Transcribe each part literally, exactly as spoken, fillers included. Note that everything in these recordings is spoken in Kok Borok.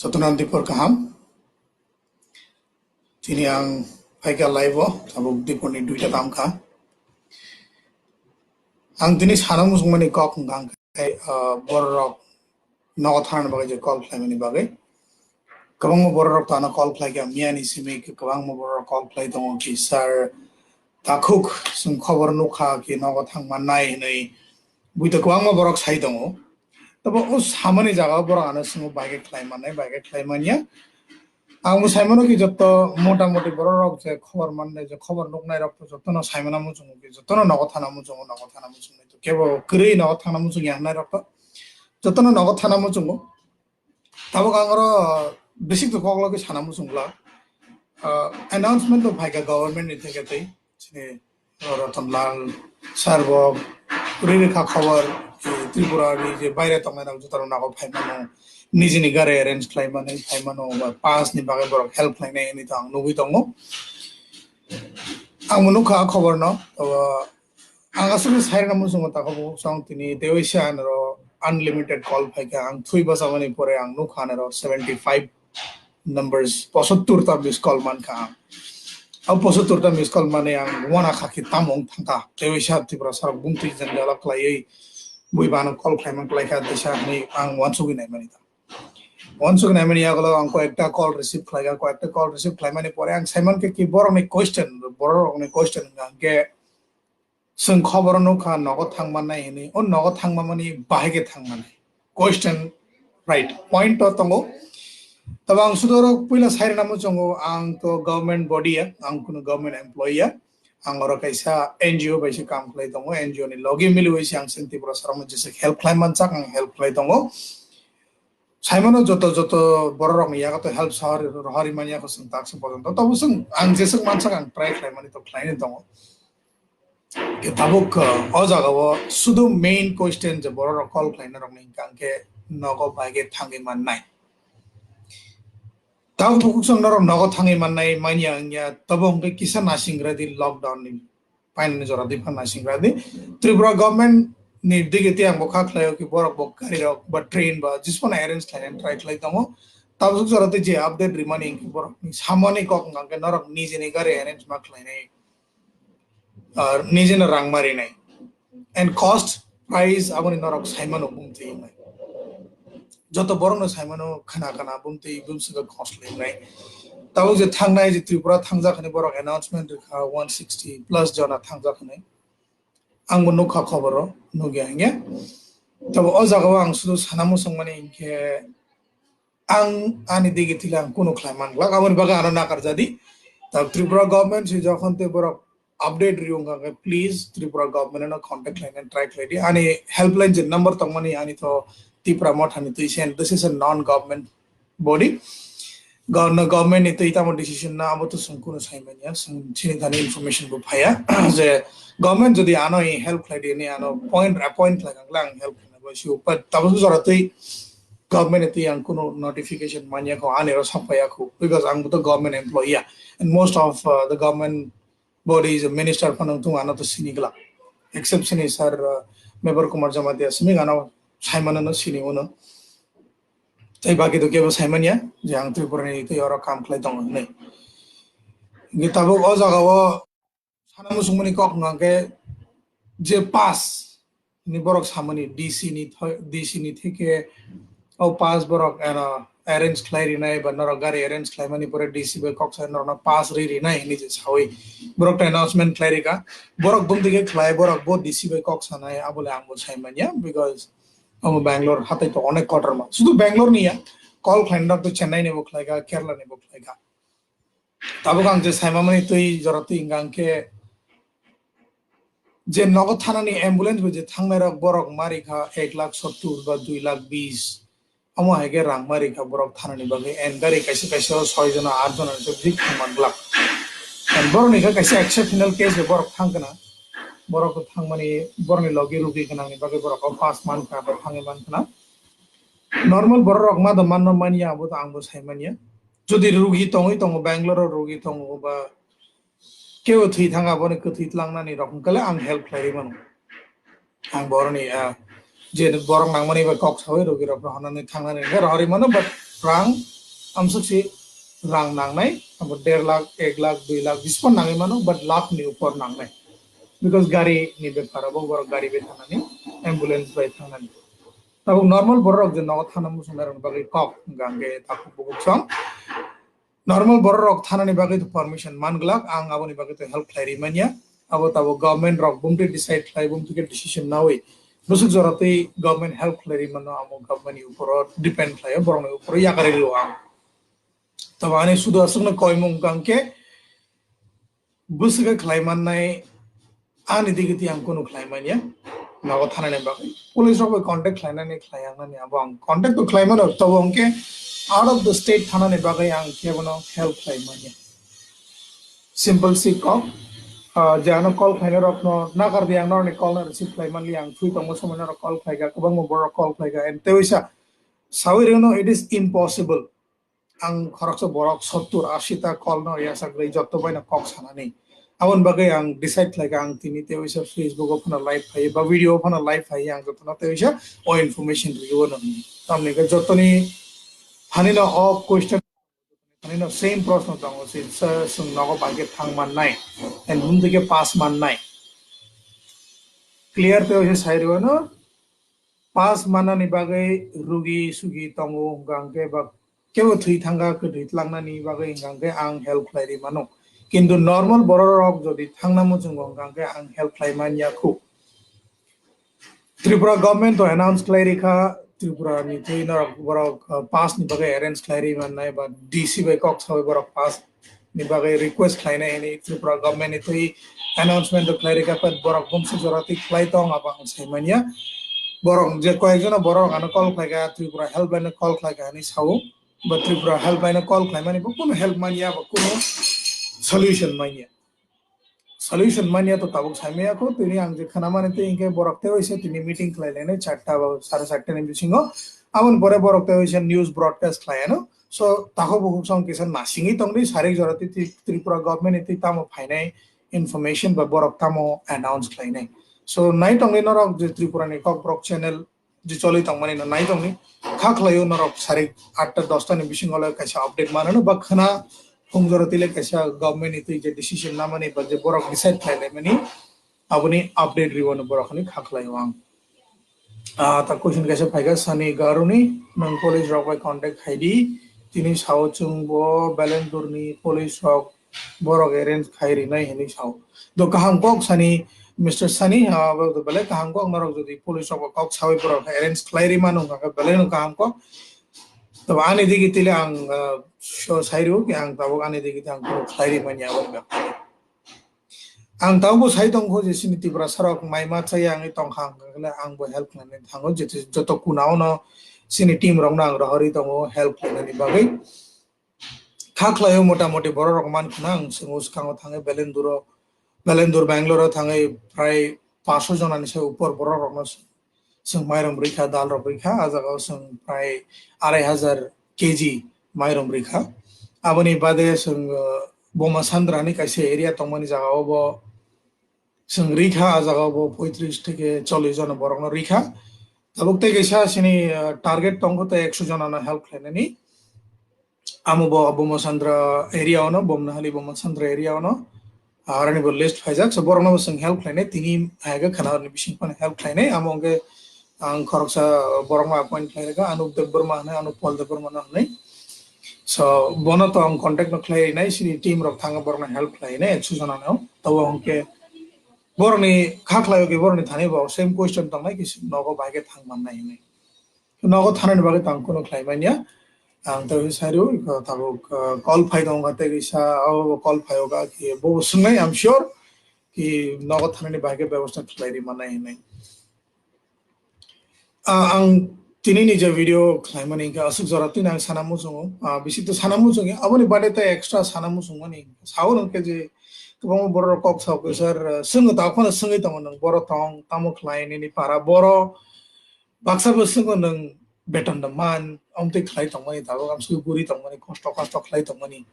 Jotono dipor kaham. Tini ang phaikha live o, tabuk diporni duita tamkha. Ang tini sana muchungmani kok wngkha khe, ah, bororok nogo thanani bagwi je call khlaimani bagwi. Kwbangma bororok to ano call khlaikha, miyani simi kwbangma bororok call khlai tongo ki, "Sir, takhuk chwng khobor nukha ki nogo thangmannai," hinwi buito kwbangma borok sai tongo. Tabo o samani jaga o borok ano swngo, "Bai khe khlai mannai, bai khe khlai manya." Ang bo sai mano ki joto mota moti bororok je khobor mannai, je khobor nuknairok to jotono sai mana muchungo ki, jotono nogo thana muchungo, nogo thana muchungnai to kebo kwrwi nogo thana muchungya hwnnairok to jotono nogo thana muchungo. Tabuk ang oro basic to kok logi sana muchungla. Ah, announcement to phaikha government ni theke tei chini Ratan Lal sir bo riri kha khobor, eh, Tripura ni je baire tongnai rok joto rok nago phai mano, nijini gari arrange khlai mani phai mano, ba pass ni bagwi borok help khlainai hinwi to ang nugwi tongo. Ang bo nukha a khobor no, to ang aswk sai rwna muchungo, takhuk bukhuk song tini tei waisa anoro unlimited call phaikha, ang thwi bachamani pore ang nukha anoro seventy five numbers, posottur ta miss call mankha ang. Abo posottur ta miss call mani ang wana kha khe tamo wng thangkha. Tei waisa Tripura sarok bumtwi jwngjalo khlaiwi bui bano call khlaimang khlaikha, teisa hinwi ang wansugwi naimani ta. Wansugwi naimani yagulo ang koyekta call receive khlaikha, koyekta call receive khlaimani pore ang saimankha ki borokni question, borokni question hwnkha hwnkhe, chwng khobor nukha nogo thangmannai hinwi, o nogo thangmani bahai khe thangmani? Question, right, point to tongo. Tabo ang sudo oro puila sai rwna muchungo, ang to government body ya, ang kunu government employee ya, ang oro kaisa N G O bai se kam khlai tongo, N G O ni logi miliwi se ang chwng Tripura sarokno jesa help khlai manchak, ang help khlai tongo. Saimano joto joto bororokni yago to help sahari rohori manya ko chwng tak se pojonto. Tabo chwng ang jeswk mansak ang try khlaimani to khlaini tongo. Ke tabuk, uh, o jaga o sudu main question je bororok call khlainarokni hwnkha hwnkhe nogo bai khe thangwi mannai. Tabuk bukhuk chwng norok nogo thangwi mannai manya wngya, tabo hwnkhe kisa naising radi lockdown ni painani jora di phan naising radi. Tripura government ni digi tei ang bo kha khlaio ki borok bo gari rok ba train ba jismano arrange khlainani try khlai tongo. Tabuk jora tei je update rimani hwnkhe borok ni samani kok wngkha hwnkhe norok nijini gari arrange ma khlainai, ah, nijini rang ma rinai. And cost, price aboni norok saimano bumtwi wngnai. Joto borokno saimano khana khana bumtwi bumswkha cost wngnai. Tabuk je thangnai je Tripura thangjak hinwi borok announcement rwkha one sixty plus jona thangjak hinwi. Ang bo nukha khoboro, nukya hinkhe. Tabo o jagao ang sudu sana muchungmani hinkhe ang ani digi thili ang kunu khlai manglak, aboni bagwi ano nakar jadi. Tab Tripura government si jokhon tei borok update riyung kha khe, please Tripura government no contact khlaina try khlai di. Ani helpline je number tongmani ani to Tipra Motha ni twi sen, this is a non government body. Gov-, government ni twi tamo decision na abo to chwng kunu sai manya, chwng chini thani information bo phaiya je government jodi ano help khlai di, ani ano point appoint khlai kha, ang help khlai bo si, but tabuk jora twi government ni twi ang kunu notification manya kho, ani ro saphaiya kho, because ang bo to government employee ya, and most of, uh, the government body is a minister phano wngthung, ano to sini glak, except sini sir, uh, Mebar Kumar Jamatia simi ano saimano no sini uno. Tei baki to kebo saimanya je ang Tripura ni tei oro kam khlai tongo hinwi. Hinkhe tabuk o jaga o sana muchungmani kok wngkha khe je pass ni borok samani D C ni thoi-, D C ni theke o pass borok, ano, arrange khlai rinai ba norok gari arrange khlaimani pore D C bai kok sai norokno pass ri rinai hinwi je sawi borok to announcement khlai rikha. Borok bumtwi khe khlai, borok bo D C bai kok sanai, abole ang bo saimanya, because omo Bangalore hatai to onek kotorma. Sudu Bangalore ni ya, call khlainai rok to Chennai ni bo khlaikha, Kerala ni bo khlaikha. Tabuk ang je saimamani twi jora twi hwnkha hwnkhe je nogo thanani ambulance bo je thangnai rok borok ma rikha ek lakh sottur ba dui lakh bis. Omo hai khe rang ma rikha borok thanani bagwi, and gari kaisa kaisa o soi jona, aat jona ni bisi thang man glak. And borok ni khe kaisa exceptional case de borok thang kana. Borok thangmani, borok ni logi rugi gwnang ni bagwi borok o pass man kha, borok thangwi man khna. Normal borok rok ma da manno manya, abo to ang bo sai manya. Jodi rugi tongwi tongo, Bangalore o rugi tongo ba kebo thwi thang, aboni kwthwi tlangnani rok hwnkhe le ang help khlaiwi mano. Ang boroni, ah, je borok nangmani bai kok sawi rugi rok rohornani thangnani hwnkhe rohorwi mano, but rang amsuk si rang nangnai, abo der lakh, ek lakh, dui lakh, jispan nangwi mano, but lakh ni upor nangnai. Because gari ni bepar abo, borok gari bai thanani, ambulance bai thanani. Tabuk normal borok je nogo thana muchungnai rokni bagwi kok, hwnkha hwnkhe takhuk bukhuk song. Normal borok rok thanani bagwi to permission man glak, ang aboni bagwi to help khlai ri manya. Abo tabuk government rok bumtwi decide khlai, bumtwi khe decision nawi. Bwswk jora twi government help khlai ri mano, amo government ni uporo depend khlaio, borok ni uporo yakarwi rio ang. Tabuk ani sudu aswkno koimung hwnkha hwnkhe, bwswk khe khlai mannai, ani digiti ang kunu khlai manya. Nogo thanani bagwi police rok bai contact khlainani khlai ang nani abo ang contact to khlai mano, tobo hwnkhe out of the state thanani bagwi ang kebono help khlai manya. Simple si kok, ah, je ano call khlaina rokno nakar di, ang norokni call no receive khlai manli, ang thwi tongma somoi norok call khlai kha, kwbangma borok call khlai kha, and tei waisa sawi rwno it is impossible. Ang khoroksa borok sottur ashi ta call no yasak rwi joto bai no kok sanani. Aboni bagwi ang decide khlai kha, ang tini tei waisa Facebook o phano live phai ba video o phano live phai, ang jotono tei waisa o information rwi o no. Tamni khe jotoni hani no o question, hani no same proshno tongo, se se swng nogo bai khe thang mannai, and hum dike pass mannai. Clear tei waisa sai rwi o no. Pass manani bagwi rugi sugi tongo hwnkha hwnkhe ba kebo thwi thangkha, kwthwi tlangnani bagwi hwnkha hwnkhe ang help khlai ri mano. Kintu normal borok rok jodi thangna muchungo hwnkha hwnkhe ang help khlai manya khu. Tripura government to announce khlai ri kha, Tripura ni thwi norok borok, uh, pass ni bagwi arrange khlai ri mannai ba D C bai kok sawi borok pass ni bagwi request khlainai hwnwi Tripura government ni thwi announcement rok khlai rikha, but borok bumswk jora twi khlai tong abo ang sai manya. Borok je koyekjono borok ano call khlaikha, Tripura helpline no call khlaikha hwnwi sao, but Tripura helpline no call khlaimani bo kunu help manya, bo kunu solution manya. Solution manya to tabuk sai maya kho, tini ang je khna mani tei hinkhe borok tei waisa tini meeting khlai lainai charta ba sare charta ni bisingo. Aboni pore borok tei waisa news broadcast khlai ano. So, takhuk bukhuk song kisa nasingwi tongdi, sarik jora twi Tri-, Tripura government ni twi tamo phainai information ba borok tamo announce khlainai. So, nai tongdi norok je Tripura ni Kokborok channel je choli tongmani no nai tongdi. Kha khlaio norok sarik atta dosta ni bisingo le kaisa update manano ba khna phung jora twi le kaisa government ni twi je decision namani ba je borok decide khlai laimani aboni update rwino borok ni kha khlaio ang. Ah, ta question kaisa phaikha, Sani Garuni, nwng police rok bai contact khaidi, tini sao chwng bo Belendurni police rok borok arrange khai rinai hinwi sao. Do kaham kok Sani, Mister Sani, ah, bo do belai kaham kok, norok jodi police rok bai kok sawi borok arrange khlai ri mano hwnkha khe belai no kaham kok. To ani digi tile ang, ah, so sai rio ki ang tabuk ani digi tang khlai ri manya abo. Ang tabukbo sai tongkho je chini Tiprasa rok mai ma chaya wngwi tongkha, hwnkha khe ang bo help khlainani thango, je joto kuna ono chini team rokno ang rohorwi tongo help khlainani bagwi. Kha khlaio mota moti borok rok man khna ang chwng swkango thangwi Belenduro, Belendur Bangalore o thangwi prai panch sho jona ni se upor borok rokno chwng mairum rikha, dal rok rikha, a jaga o chwng prai arai hajar K G mairum rikha. Aboni bade chwng, uh, Boma Sandra ni kaisa area tongmani jaga o bo chwng rikha, a jaga o bo poitris theke chollis jona borok no rikha. Tabuk tei kaisa chini, uh, target tongkho tei ekso jona no help khlainani. Amo bo Boma Sandra area ono, Bomnahali Boma Sandra area ono, arani bo list phaijak, so borokno bo chwng help khlainai, tini haiga khana ni bising phano help khlainai, amo hwnkhe ang khoroksa borokno appoint khlai rwkha, Anup Debbarma hwnwi, Anup Paul Debbarma no hwnwi. So bono to ang contact no khlai rinai, chini team rok thangwi borokno help khlainai, ekso jona no, tabo hwnkhe borokni kha khlaio khe borokni thani bo same question tongnai, khe nogo bai khe thang mannai hwnwi. Nogo thanani bagwi tang kunu khlai manya. Ang tei sai rw, iko tabuk, uh, call phai tongo tei kisa, abo call phai oga ki, bo swngnai, I'm sure ki nogo thanani bagwi bebosta khlai ri mannai hinwi. Ah, ang tini ni je video khlai mani hwnkhe aswk jora twi ang sana muchungo. Ah, bisi to sana muchungo, aboni bade tei extra sana muchung mani. Sao nang khe je kwbangma borok rok kok sao khe, sir, uh, swngo ta phano swngwi tongo nang, boro tong, tamo khlai nini para, boro baksa bo swngo nwng beton da man, amtwi khlai tongmani, tabuk amswk guri tongmani, kosto kosto khlai tongmani,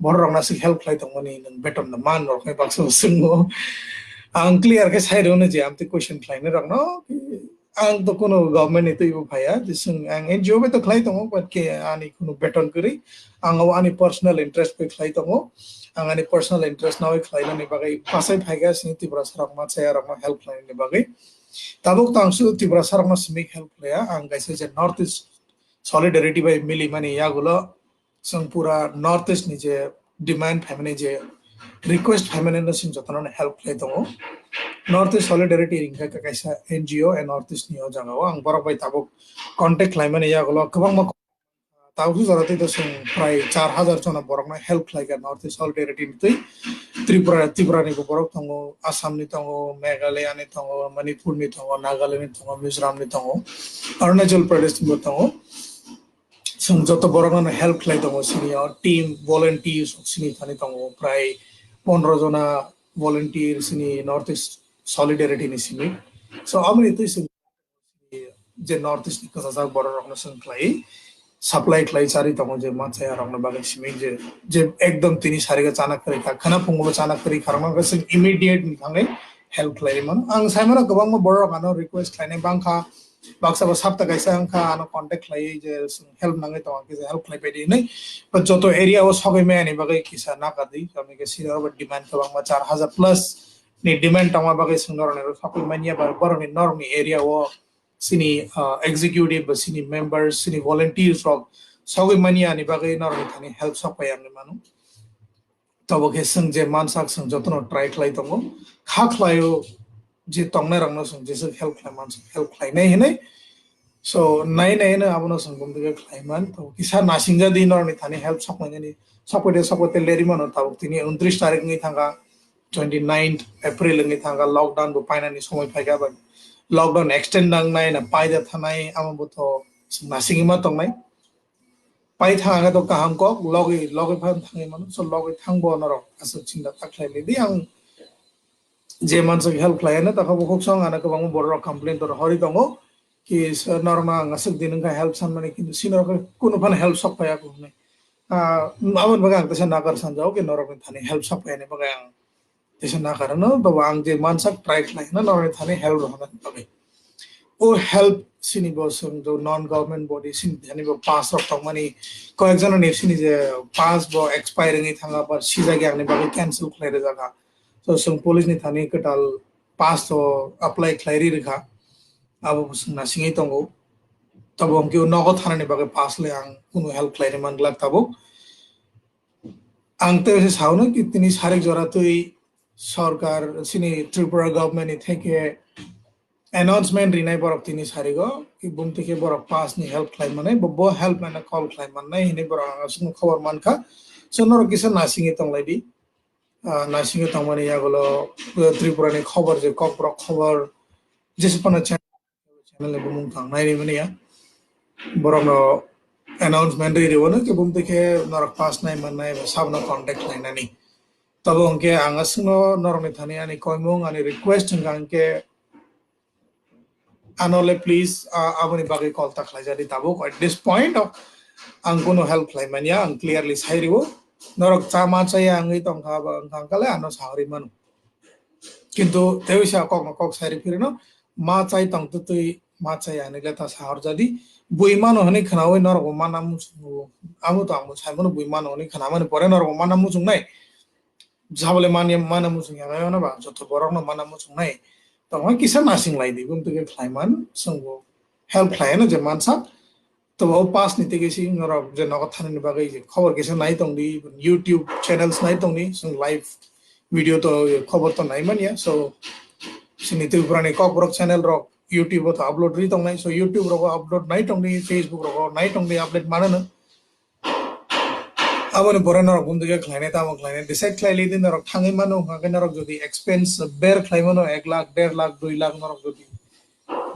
borok rokno aswk help khlai tongmani, nwng beton da man rok hai baksa bo swngo. Ang clear khe sai rwno je amtwi question khlainai rokno, ang to kuno government ni twibo phaiya, je chwng ang N G O bai to khlai tongo, but ke ani kuno beton kwrwi, ang o ani personal interest bai khlai tongo, ang ani personal interest nawi khlainani bagwi pasai phaikha sini Tiprasa rok ma chaya rok no help khlainani bagwi. Tabuk to ang sudu Tiprasa rok no simi help khlaiya, ang kaisa je North East Solidarity bai mili mani yagulo chwng pura North East ni je demand phaimani je request phaimani no chwng jotono help khlai tongo. North East Solidarity ringkha kaisa N G O and North East ni o jaga o ang borok bai tabuk contact khlaimani yagulo kwbangma tabuk jora twi to chwng prai char hajar jona borok no help khlaikha North East Solidarity ni twi. Tripura, Tripura ni bo borok tongo, Assam ni tongo, Meghalaya ni tongo, Manipur ni tongo, Nagaland ni tongo, Mizoram ni tongo, Arunachal Pradesh ni bo tongo. Chwng joto borokno help khlai tongo sini o team volunteers sini thani tongo prai pondro jona volunteer sini North East Solidarity ni simi. So amoni twi chwng je North East ni kwchajak borok rokno chwng khlai supply khlai chari tongo je ma chaya rokno bagwi simi je je ekdom tini sariga chana kwrwi kha khana phungo chana kwrwi kha rokno chwng immediate ni thangwi help khlai mano. Ang sai mano kwbangma borok rok ano request khlainai bangkha. Baksa bo sapta kaisa wngkha, ano contact khlaiwi je chwng help nangwi tongo, kisa help khlai paidi hinwi. But joto area o sogwi maya ni bagwi kisa nakardi, tamni khe senior bo demand kwbangma char hajar plus ni demand tongma bagwi chwng norok ni sogwi manya, ba borok ni norok ni area o sini, ah, executive ba sini members, sini volunteers rok sogwi manya ni bagwi norok ni thani help sok pai ang mano. Tobo khe chwng je mansak chwng jotono try khlai tongo. Kha khlaio je tongnai rokno chwng jeswk help khlai man, help khlainai hinwi. So, nai nai no abono chwng bumtwi khe khlai man. Tobo kisa nasingjadi norokni thani help soknainani. Sokphaide sokphaide lerwi mano tabuk tini untris tarik wngwi thangkha, twenty ninth April wngwi thangkha, lockdown bo painani somoi phaikha ba lockdown extend nangnai na paida thanai amo bo to chwng nasingwi ma tongnai. Pai thang khe to kaham kok, logwi, logwi phan thangwi mano, so logwi thangbo norok aswk chinta ta khlai lidi. Ang je mansa help khlai ano, takha bukhuk song ano kwbangma borok complain to hori tongo, ki sir norma ang aswk din wngkha help san mani, kintu si norok kunu phan help sok phai ako hwnwi. Ah, aboni bagwi ang teisa nakar sanjao, ki norok ni thani help sok phai ani bagwi ang teisa nakar ano, tobo ang je mansak try khlai hwnna norok ni thani help rw hwnna bagwi. O help sini bo chwng do non government body sini thani bo pass rok tongmani, koyek jona ni sini je pass bo expire wngwi thanga ba sijak yang ni bagwi cancel khlai rwjaka. So chwng police ni thani kwtal pass to apply khlai ri rwkha, abo bo chwng nasingwi tongo. Tobo hwnkhe o nogo thanani bagwi pass le ang kunu help khlai rwmani glak tabuk. Ang tei se saono ki tini sarik jora twi sorkar sini Tripura government ni theke announcement rinai borok tini sarigo, ki bumtwi khe borok pass ni help khlai manai, bo, bo help line call khlai mannai hinwi borok ang aswkno khobor mankha. So norok kisa nasingwi tonglaidi. Ah, nasingwi tongmani yagulo, uh, Tripura ni khobor je kokborok khobor jesa phano channel ni bumung tang nai rimani ya. Borokno announcement ri riwano khe bumtwi khe norok pass nai mannai ba sabno contact khlainani. Tobo hwnkhe ang aswkno norokni thani ani koimung, ani request hwnkha hwnkhe ano le please, ah, aboni bagwi call ta khlaijadi tabuk. At this point of ang kunu help khlai manya, ang clearly sai riwo. Norok chama chaya wngwi tongkha ba wngkha hwnkha le ano sahorwi mano. Kintu tei sa kokno kok sai ri phirino ma chai tong twtwi ma chai ani le ta sahor jadi bui mano hwnwi khnawi norok bo mana muchungo. Amo to ang bo sai mano bui mano hwnwi khnamani pore norok bo mana muchungnai. Jabole mani mana muchung ya ba joto borok no mana muchungnai. Tongma kisa nasing lai di bumtwi khe khlai man chwng bo help khlai no je mansa. To o pass ni tege si norok je nogo thani ni bagwi je khobor kisa nai tong di, YouTube channels nai tong di, chwng live video to khobor to nai manya. So sini Tripura ni kokborok channel rok YouTube o to upload ri tong nai. So YouTube rok upload nai tong di, Facebook rok nai tong di, update mana no. Aboni pore norok bumtwi khe khlainai tamo khlainai decide khlai lidi norok thangwi mano hwnkha khe norok jodi expense bear khlai mano ek lakh, der lakh, dui lakh norok jodi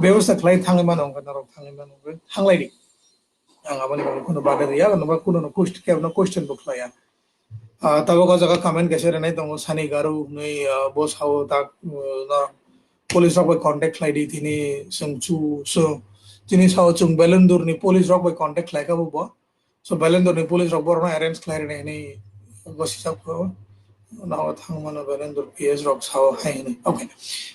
bebosta khlai thangwi mano hwnkha norok thangwi mano hwnkha thanglai di. Ang aboni bagwi kuno bade riya, nokba kuno no question, kebo no question bo khlaiya. Ah, tabuk o jaga comment kaisa rinai tongo, Sani Garu hwnwi, ah, bo sao tak, uh, no, police rok bai contact khlai di tini chwng chu, so, tini sao chwng Belendur ni police rok bai contact khlai kha bo bo. So, Belendur ni police rok borok no arrange khlai rinai hwnwi gosi jak phuru. Nao thang mano Belendur P S rok sao hai hwnwi. Okay.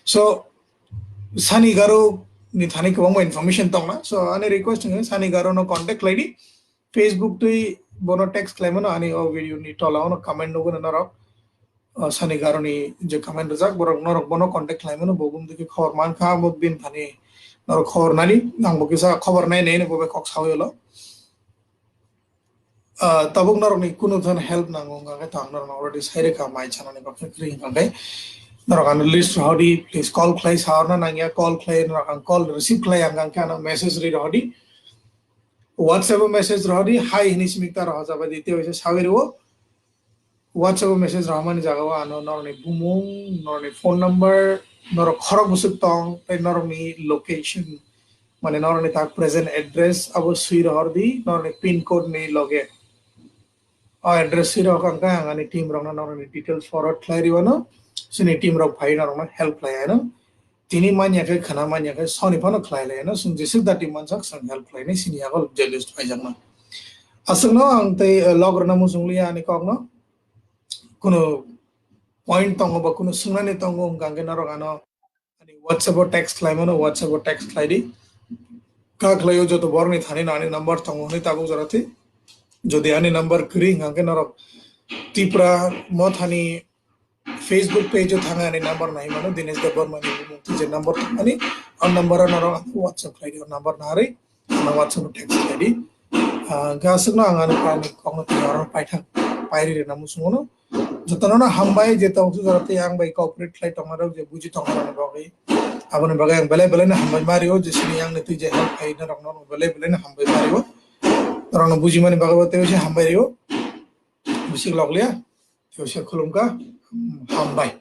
So, Sani Garu ni thani kwbangma information tongna. So ani request wngkha Sani Garo no contact khlaidi. Facebook twi bono text khlaimano ani o video ni tola ono comment nugwi norok. O Sani Garo ni je comment rijak borok norok bono contact khlaimano bo bumdiki khobor mankha, bo bini thani norok khobor nani, ang bo kisa khobor nai nai no bo bai kok sawi olo. Ah, tabuk norokni kunu thani help nango wngkha khe, tang norokno already sai rwkha, mai chanani bagwi kwrwi wngkha khe, norok ano list rohordi, please call khlai sa orna nangya, call khlai norok ang call receive khlai ang khe ano message ri rohordi, WhatsApp o message rohordi, hai hini simi ta rohorjaba di tei waisa sawi rwo. WhatsApp o message rohormani jaga o ano norokni bumung, norokni phone number, norok khorok bwswk tong tei norokni location, mane norokni tak present address abo swi rohordi norokni pin code ni loge. O address swi rohor kha ang ani team rokno norokni details forward khlai rwano, chini team rok phai norokno help khlai ano. Tini manya khe khna manya khe soni phano khlai lai ano, chwng jeswk dati mansak chwng help khlai nai, chini yago je list phaijakno. Aswkno ang tei, eh, log rwna muchung liya ani kokno. Kuno point tongo ba kuno swngnani tongo wngkha khe norok ano ani WhatsApp o text khlaimano, WhatsApp o text khlai di. Kha khlaio joto borokni thani no ani number tongo hwnwi tabuk jora thwi. Jodi ani number kwrwi wngkha khe norok Tipra Mothani Facebook page o thangwi ani number nai mano, Dinesh Debbarma ni bumung twi je number thangmani, o number o norok WhatsApp khlai di, o number narwi ano WhatsApp o text khlai di. Ah, hwnkhe aswkno ang ani plan ni kokno tini oro paithak pairi rwna muchungo no. Jotono no hambai je tong jora tei ang bai cooperate khlai tongmarok je buji tongmarokni bagwi. Aboni bagwi ang belai belai no hambai ma rio, je sini yang ni twi je help khai norok no belai belai no hambai ma rio. Norok no bujimani bagwi bo tei se hambai rio. Bisik lokliya, tei se khulumkha, hambai.